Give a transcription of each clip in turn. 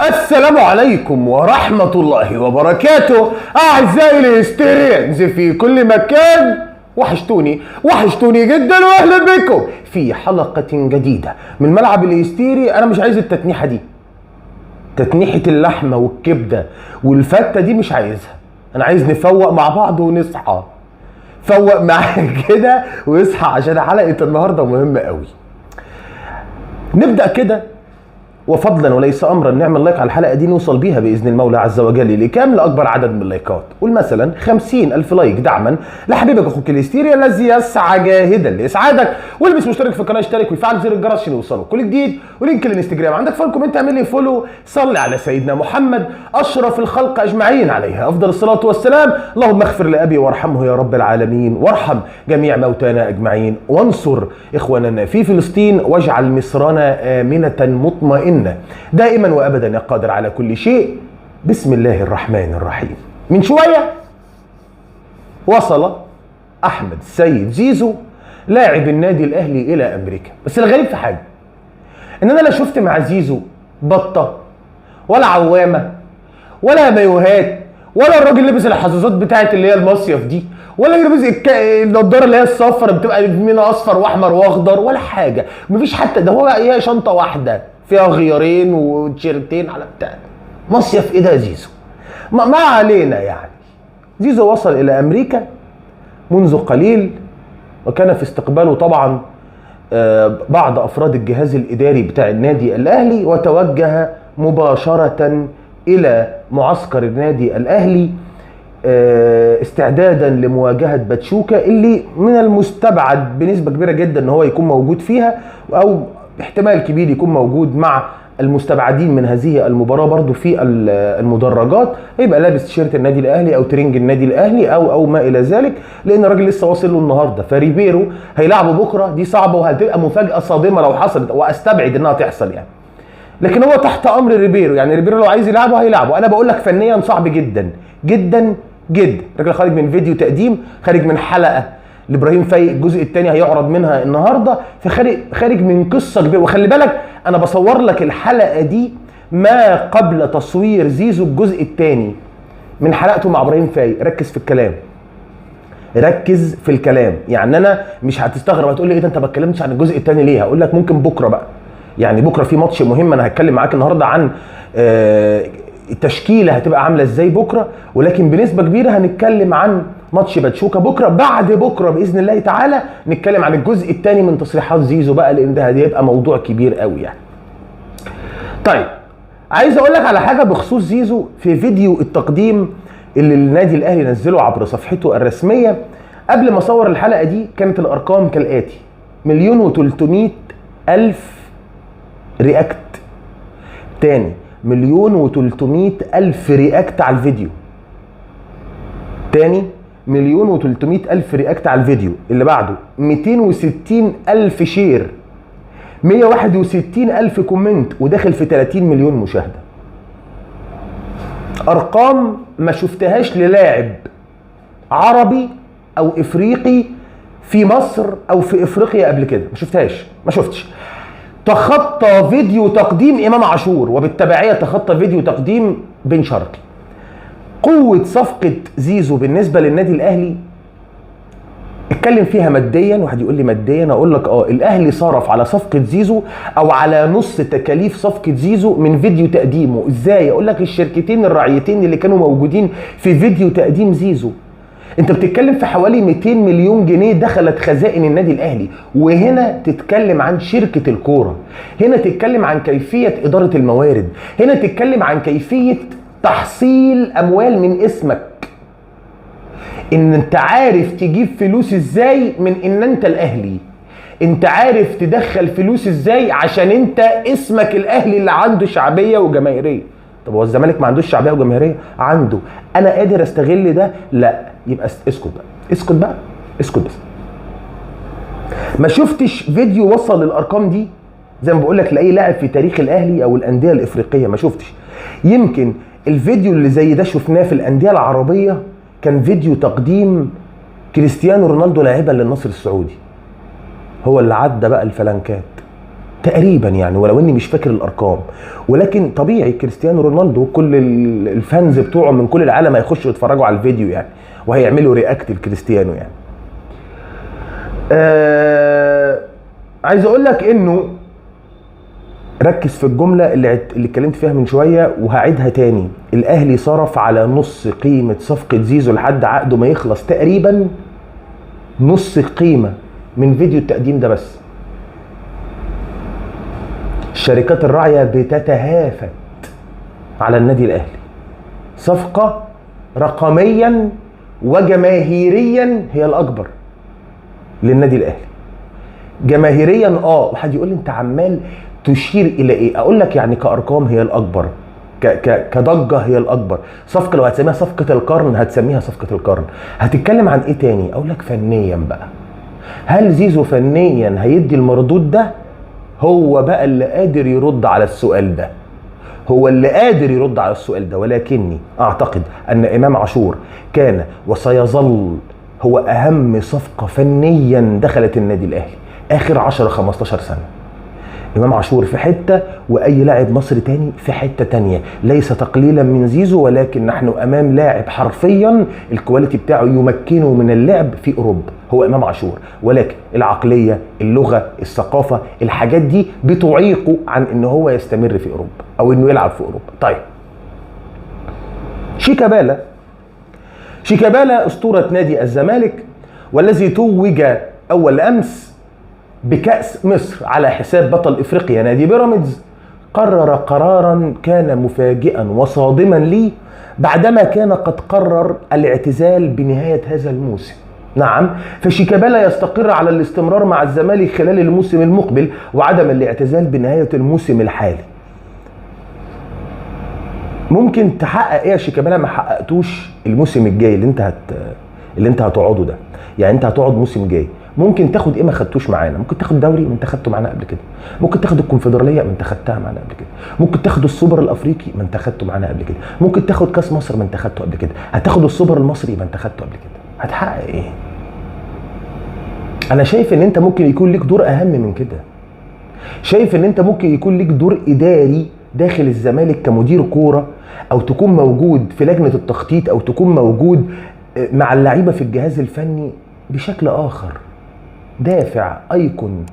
السلام عليكم ورحمة الله وبركاته أعزائي الهستيريانز في كل مكان. وحشتوني وحشتوني جدا، وأهلا بكم في حلقة جديدة من ملعب الهستيري. أنا مش عايز التتنيحة دي، تتنيحة اللحمة والكبدة والفتة دي مش عايزها. أنا عايز نفوق مع بعض ونصحى. فوق معايا كده ويصحى عشان حلقة النهاردة مهمة قوي. نبدأ كده وفضلا وليس امرا نعمل like على الحلقة دي، نوصل بيها باذن المولى عز وجل لكام؟ لاكبر عدد من اللايكات. قول مثلا 50,000 like دعما لحبيبك اخوك الهستيري الذي يسعى جاهدا لاسعادك، واللي مش مشترك في القناة اشترك ويفعل زر الجرس عشان يوصله كل جديد، و link الانستجرام عندك في ال comment اعمل لي follow. صلي على سيدنا محمد اشرف الخلق اجمعين عليه افضل الصلاة والسلام. اللهم اغفر لابي وارحمه يا رب العالمين، وارحم جميع موتانا اجمعين، وانصر اخواننا في فلسطين، واجعل مصرنا امنه مطمئنة دائما وابدا يا قادر على كل شيء. بسم الله الرحمن الرحيم. من شوية وصل احمد السيد زيزو لاعب النادي الاهلي الى امريكا، بس الغريب في حاجة، ان انا لا شفت مع زيزو بطه ولا عوامه ولا مايوهات، ولا الراجل لبس الحظاظات بتاعت اللي هي المصيف دي، ولا لبس النضارة اللي هي الصفرا بتبقى منها اصفر واحمر واخضر، ولا حاجة. مفيش حتى ده، هو هي شنطه واحدة فيها غيارين وتيشيرتين على بتاع مصيف. ايه ده يا زيزو؟ ما علينا. يعني زيزو وصل الى امريكا منذ قليل، وكان في استقباله طبعا بعض افراد الجهاز الاداري بتاع النادي الاهلي، وتوجه مباشرة الى معسكر النادي الاهلي استعدادا لمواجهة باتشوكا، اللي من المستبعد بنسبة كبيرة جدا ان هو يكون موجود فيها، او احتمال كبير يكون موجود مع المستبعدين من هذه المباراة برضو في المدرجات. هيبقى لابس تيشيرت النادي الاهلي او ترنج النادي الاهلي او ما الى ذلك، لان الراجل لسه واصل له النهارده. فريبيرو هيلعبه بكره، دي صعبة وهتبقى مفاجاة صادمه لو حصلت، واستبعد انها تحصل يعني. لكن هو تحت امر ريبيرو، يعني ريبيرو لو عايز يلعبه هيلعبه. انا بقول لك فنيا صعب جدا جدا جدا. الراجل خارج من فيديو تقديم، خارج من حلقة لابراهيم فايق الجزء الثاني هيعرض منها النهارده، فخارج خارج من قصة كبيرة. وخلي بالك انا بصور لك الحلقة دي ما قبل تصوير زيزو الجزء الثاني من حلقته مع ابراهيم فايق. ركز في الكلام، ركز في الكلام. يعني انا مش هتستغرب هتقول لي ايه ده انت ما اتكلمتش عن الجزء الثاني ليه؟ هقول لك ممكن بكره بقى، يعني بكره في ماتش مهم انا هتكلم معاك النهارده عن التشكيلة هتبقى عامله ازاي بكره، ولكن بنسبة كبيرة هنتكلم عن ماتش باتشوكا بكره. بعد بكره باذن الله تعالى نتكلم عن الجزء الثاني من تصريحات زيزو بقى، لان ده هيبقى موضوع كبير قوي يعني. طيب عايز اقول لك على حاجة بخصوص زيزو. في فيديو التقديم اللي النادي الاهلي نزله عبر صفحته الرسمية قبل ما اصور الحلقة دي، كانت الارقام كالاتي: 1,300,000 react. تاني 1,300,000 react على الفيديو. تاني 1,300,000 react على الفيديو. اللي بعده 260,000 share، 161,000 comment، وداخل في 30 مليون مشاهدة. أرقام ما شفتهاش للاعب عربي أو إفريقي في مصر أو في إفريقيا قبل كده، ما شفتهاش، ما شفتش. تخطى فيديو تقديم إمام عاشور، وبالتبعية تخطى فيديو تقديم بن شرقي. قوة صفقة زيزو بالنسبة للنادي الأهلي اتكلم فيها ماديا. واحد يقول لي ماديا، اقول لك الاهلي صرف على صفقة زيزو او على نص تكاليف صفقة زيزو من فيديو تقديمه. ازاي؟ اقول لك الشركتين الراعيتين اللي كانوا موجودين في فيديو تقديم زيزو، انت بتتكلم في حوالي 200 مليون جنيه دخلت خزائن النادي الاهلي. وهنا تتكلم عن شركة الكورة، هنا تتكلم عن كيفية إدارة الموارد، هنا تتكلم عن كيفية تحصيل اموال من اسمك، ان انت عارف تجيب فلوس ازاي من ان انت الاهلي، انت عارف تدخل فلوس ازاي عشان انت اسمك الاهلي اللي عنده شعبية وجماهيرية. طب هو الزمالك ما عندوش شعبية وجماهيرية؟ عنده. انا قادر استغل ده؟ لا. يبقى اسكت بقى، اسكت بقى، اسكت بس. ما شفتش فيديو وصل للارقام دي زي ما بقول لك لاي لاعب في تاريخ الاهلي او الاندية الافريقية، ما شفتش. يمكن الفيديو اللي زي ده شفناه في الاندية العربية، كان فيديو تقديم كريستيانو رونالدو لاعبا للنصر السعودي، هو اللي عدى بقى الفلنكات. تقريبا يعني، ولو اني مش فاكر الارقام، ولكن طبيعي كريستيانو رونالدو كل ال fans بتوعه من كل العالم هيخشوا يتفرجوا على الفيديو يعني، وهيعملوا react لكريستيانو يعني. عايز اقول لك انه ركز في الجملة اللي اتكلمت فيها من شوية وهعيدها تاني. الاهلي صرف على نص قيمة صفقة زيزو لحد عقده ما يخلص تقريبا، نص قيمة من فيديو التقديم ده بس. الشركات الراعيه بتتهافت على النادي الاهلي، صفقة رقميا وجماهيريا هي الاكبر للنادي الاهلي جماهيريا. وحد يقول لي انت عمال تشير الى ايه؟ اقول لك يعني كارقام هي الاكبر، كضجه هي الاكبر. صفقة لو هتسميها صفقة القرن هتسميها صفقة القرن. هتتكلم عن ايه تاني؟ اقول لك فنيا بقى، هل زيزو فنيا هيدي المردود ده؟ هو بقى اللي قادر يرد على السؤال ده، هو اللي قادر يرد على السؤال ده. ولكني اعتقد ان امام عاشور كان وسيظل هو اهم صفقة فنيا دخلت النادي الاهلي اخر 10 15 سنة. امام عاشور في حتة، واي لاعب مصري تاني في حتة تانية، ليس تقليلا من زيزو، ولكن نحن امام لاعب حرفيا ال quality بتاعه يمكنه من اللعب في اوروبا، هو امام عاشور. ولكن العقلية، اللغة، الثقافة، الحاجات دي بتعيقه عن ان هو يستمر في اوروبا او انه يلعب في اوروبا. طيب شيكابالا، شيكابالا اسطورة نادي الزمالك، والذي توج اول امس بكأس مصر على حساب بطل افريقيا نادي بيراميدز، قرر قرارا كان مفاجئا وصادما لي بعدما كان قد قرر الاعتزال بنهاية هذا الموسم. نعم، فشيكابالا يستقر على الاستمرار مع الزمالك خلال الموسم المقبل وعدم الاعتزال بنهاية الموسم الحالي. ممكن تحقق ايه يا شيكابالا ما حققتوش الموسم الجاي اللي انت هتقعده ده؟ يعني انت هتقعد موسم جاي، ممكن تاخد ايه ما خدتوش معانا؟ ممكن تاخد دوري ما انت خدته معانا قبل كده، ممكن تاخد الكونفدراليه ما انت خدتها معانا قبل كده، ممكن تاخد السوبر الافريقي ما انت خدته معانا قبل كده، ممكن تاخد كاس مصر ما انت خدته قبل كده، هتاخد السوبر المصري ما انت خدته قبل كده. هتحقق ايه؟ انا شايف ان انت ممكن يكون ليك دور اهم من كده. شايف ان انت ممكن يكون ليك دور اداري داخل الزمالك كمدير كورة، او تكون موجود في لجنة التخطيط، او تكون موجود مع اللعيبة في الجهاز الفني بشكل اخر، دافع، ايكون.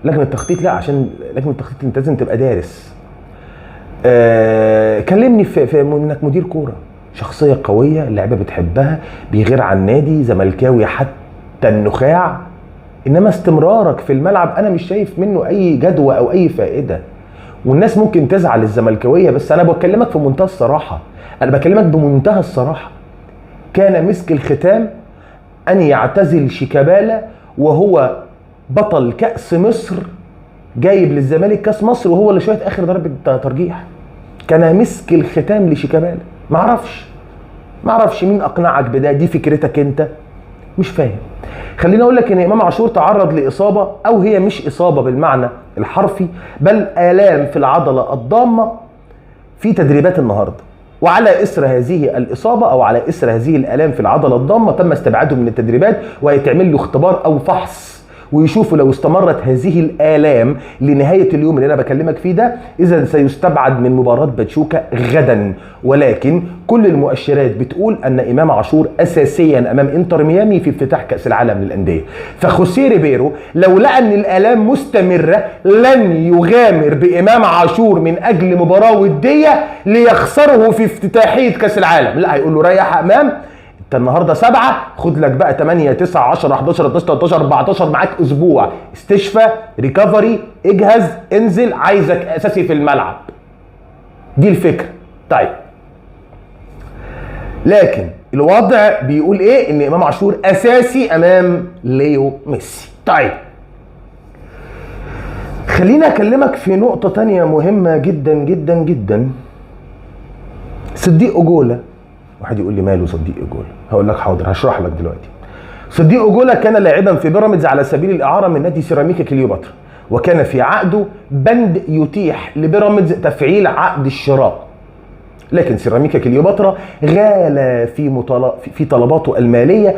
لجنة التخطيط لا، عشان لجنة التخطيط انت لازم تبقى دارس. كلمني في انك مدير كورة، شخصية قوية، اللعيبة بتحبها، بيغير على النادي، زملكاوي حتى النخاع. انما استمرارك في الملعب انا مش شايف منه اي جدوى او اي فائدة. والناس ممكن تزعل الزملكاويه، بس انا بكلمك في منتهى الصراحة، انا بكلمك بمنتهى الصراحة. كان مسك الختام ان يعتزل شيكابالا وهو بطل كأس مصر، جايب للزمالك كأس مصر وهو اللي شوية اخر ضربة ترجيح. كان مسك الختام لشيكابالا. معرفش مين اقنعك بده، دي فكرتك انت، مش فاهم. خليني اقول لك ان امام عاشور تعرض لاصابة، او هي مش اصابه بالمعنى الحرفي، بل الام في العضلة الضامه في تدريبات النهارده. وعلى اثر هذه الاصابة او على اثر هذه الالام في العضلة الضامه تم استبعاده من التدريبات، وهيتعمل له اختبار او فحص ويشوفوا لو استمرت هذه الالام لنهاية اليوم اللي انا بكلمك فيه ده، اذا سيستبعد من مباراة باتشوكا غدا. ولكن كل المؤشرات بتقول ان امام عاشور اساسيا امام انتر ميامي في افتتاح كاس العالم للاندية. فخوسيه ريبيرو لو لقى ان الالام مستمرة لن يغامر بامام عاشور من اجل مباراة وديه ليخسره في افتتاحيه كاس العالم، لا، هيقول له ريح امام، انت النهارده 7، خد لك بقى 8 9 10 11 12 13 14، معاك اسبوع استشفى، recovery، اجهز، انزل، عايزك اساسي في الملعب. دي الفكرة. طيب لكن الوضع بيقول ايه؟ ان امام عاشور اساسي امام ليو ميسي. طيب خلينا اكلمك في نقطة تانية مهمة جدا جدا جدا. صديق أجولا. واحد يقول لي ماله صديق أجولا؟ هقول لك حاضر، هشرح لك دلوقتي. صديق أجولا كان لاعبا في بيراميدز على سبيل الإعارة من نادي سيراميكا كليوباترا، وكان في عقده بند يتيح لبيراميدز تفعيل عقد الشراء، لكن سيراميكا كليوباترا غالى في طلباته المالية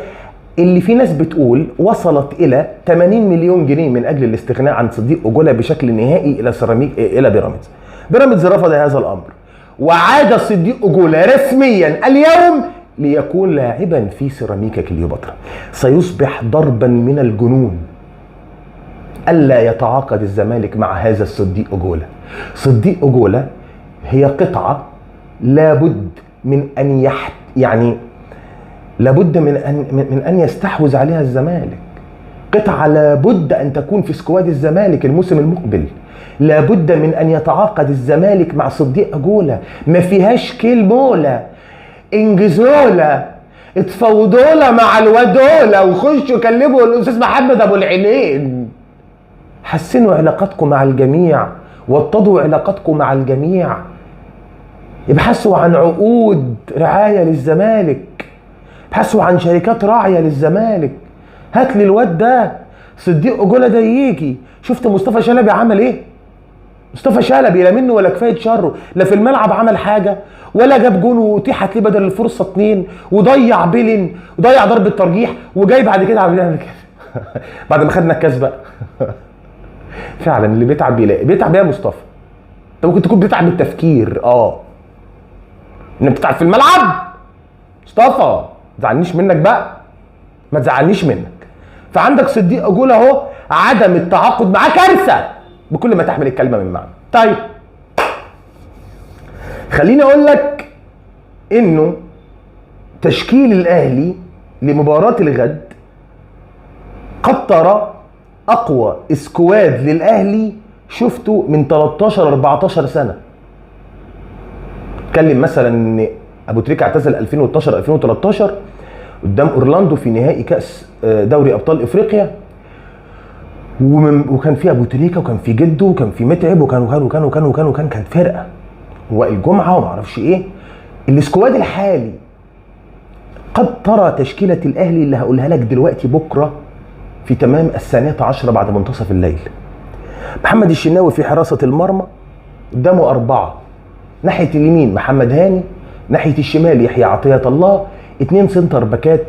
اللي في ناس بتقول وصلت الى 80 مليون جنيه من اجل الاستغناء عن صديق اوجولا بشكل نهائي الى سيراميك الى بيراميدز. بيراميدز رفض هذا الامر، وعاد صديق اوجولا رسميا اليوم ليكون لاعبا في سيراميكا كليوباترا. سيصبح ضربا من الجنون الا يتعاقد الزمالك مع هذا الصديق اوجولا. صديق اوجولا هي قطعه لابد من ان يعني لابد من ان يستحوذ عليها الزمالك. قطعه لابد ان تكون في squad الزمالك الموسم المقبل. لابد من ان يتعاقد الزمالك مع صديق اجولا، ما فيهاش كلمولا، انجزولا، اتفاوضولا مع الوادولا، وخشوا كلموا الاستاذ محمد ابو العينين. حسنوا علاقاتكم مع الجميع، وطدوا علاقاتكم مع الجميع، ابحثوا عن عقود رعاية للزمالك، ابحثوا عن شركات راعيه للزمالك. هات لي الواد ده صديق اجولا ده يجي. شفت مصطفى شلبي عمل ايه؟ مصطفى شلبي لا منه ولا كفاية شره، لا في الملعب عمل حاجة ولا جاب جون واتيحت ليه بدل الفرصة 2، وضيع بيلين وضيع ضربه ترجيح، وجاي بعد كده عامل يعمل كده بعد ما خدنا الكاس بقى. فعلا اللي بيتعب بيلاقي. بيتعب يا مصطفى، انت ممكن تكون بتتعب بالتفكير، انك بتتعب في الملعب. مصطفى ما تزعلنيش منك بقى، ما تزعلنيش منك. فعندك صديق اجولا اهو، عدم التعاقد معاه كارثة بكل ما تحمل الكلمة من معنى. طيب خليني اقول لك انه تشكيل الاهلي لمباراة الغد قد ترى اقوى squad للاهلي شفته من 13 14 سنة. اتكلم مثلا ان ابو تريكه اعتزل 2012 2013 قدام اورلاندو في نهائي كاس دوري ابطال افريقيا، وكان في ابو تريكه وكان في جده وكان في متعب وكان وكان وكان وكان وكان وكان كانت فرقه وائل جمعه وما اعرفش ايه. ال squad الحالي قد ترى تشكيله الاهلي اللي هقولها لك دلوقتي بكره في تمام 12 بعد منتصف الليل. محمد الشناوي في حراسة المرمى، قدامه 4، ناحية اليمين محمد هاني، ناحية الشمال يحيى عطية الله، 2 center باكات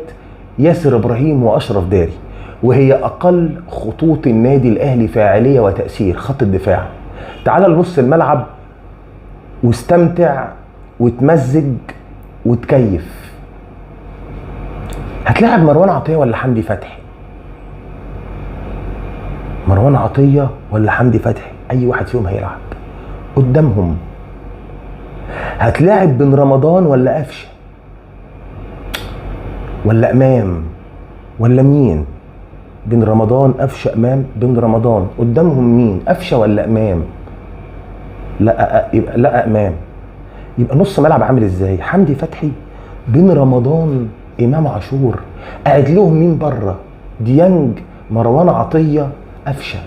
ياسر ابراهيم واشرف داري، وهي اقل خطوط النادي الاهلي فاعلية وتاثير خط الدفاع. تعال لنص الملعب واستمتع وتمزج وتكيف. هتلاعب مروان عطية ولا حمدي فتحي؟ مروان عطية ولا حمدي فتحي؟ اي واحد فيهم هيلعب قدامهم. هتلاعب بن رمضان ولا قفشه ولا امام ولا مين؟ بن رمضان، قفشه، امام، بن رمضان. قدامهم مين؟ قفشه ولا امام؟ لا يبقى لا امام. يبقى نص ملعب عامل ازاي؟ حمدي فتحي، بن رمضان، امام عاشور. قاعد لهم مين بره؟ ديانج، مروان عطية، قفشه.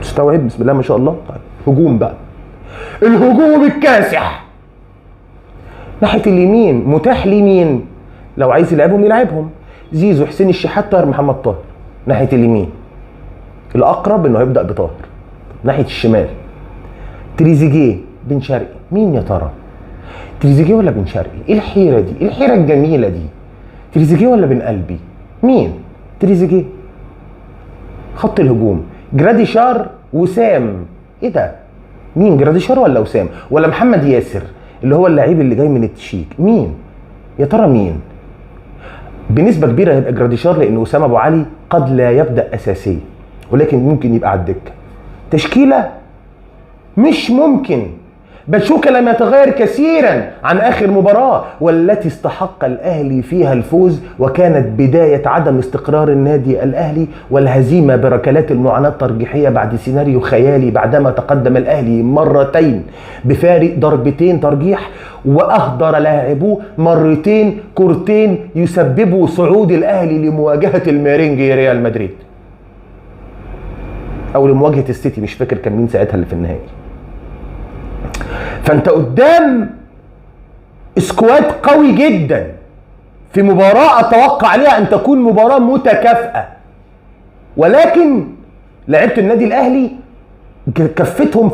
مستوعب؟ بسم الله ما شاء الله. طيب هجوم بقى، الهجوم الكاسح. ناحية اليمين متاح لمين؟ لو عايز يلعبهم يلعبهم، زيزو، حسين الشحات، طاهر محمد طاهر. ناحية اليمين الاقرب انه هيبدا بطاهر. ناحية الشمال تريزيجيه، بن شرقي. مين يا ترى؟ تريزيجيه ولا بن شرقي؟ ايه الحيرة دي؟ ايه الحيرة الجميلة دي؟ تريزيجيه ولا بن قلبي؟ مين؟ تريزيجيه. خط الهجوم جراديشار، وسام. ايه ده؟ مين؟ جراديشار ولا وسام ولا محمد ياسر اللي هو اللعيب اللي جاي من التشيك؟ مين يا ترى؟ مين؟ بنسبة كبيرة هيبقى جراديشار، لان وسام ابو علي قد لا يبدا اساسيا، ولكن ممكن يبقى على الدكة. تشكيله مش ممكن. باتشوكا لم يتغير كثيرا عن اخر مباراة والتي استحق الاهلي فيها الفوز، وكانت بداية عدم استقرار النادي الاهلي والهزيمة بركلات المعاناة الترجيحيه بعد سيناريو خيالي، بعدما تقدم الاهلي مرتين بفارق ضربتين ترجيح، واهدر لاعبوه مرتين كورتين يسببوا صعود الاهلي لمواجهة الميرينجي ريال مدريد او لمواجهة السيتي، مش فاكر كان مين ساعتها اللي في النهائي. فانت قدام squad قوي جدا في مباراة اتوقع عليها ان تكون مباراة متكافئة، ولكن لعيبة النادي الاهلي كفتهم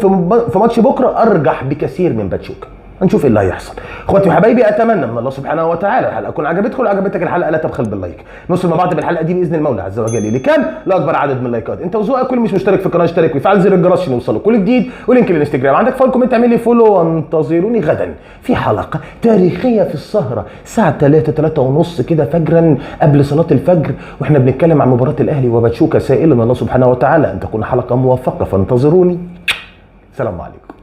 في ماتش بكره ارجح بكثير من باتشوكا. هنشوف ايه اللي هيحصل. اخواتي وحبايبي، اتمنى من الله سبحانه وتعالى الحلقة تكون عجبتكم. لو عجبتك الحلقة لا تبخل بال like، نوصل مع بعض بالحلقة دي باذن المولى عز وجل لكام؟ لاكبر عدد من اللايكات. انت وذوقك، كل مش مشترك في القناة اشترك وفعل زر الجرس عشان يوصلك كل جديد، و link الانستجرام عندك في ال comment، اعمل لي follow، وانتظروني غدا في حلقة تاريخية في السهرة الساعة 3 3:30 كده فجرا قبل صلاة الفجر، واحنا بنتكلم عن مباراة الاهلي وباتشوكا. سائلا الله سبحانه وتعالى ان تكون حلقة موفقة، فانتظروني. السلام عليكم.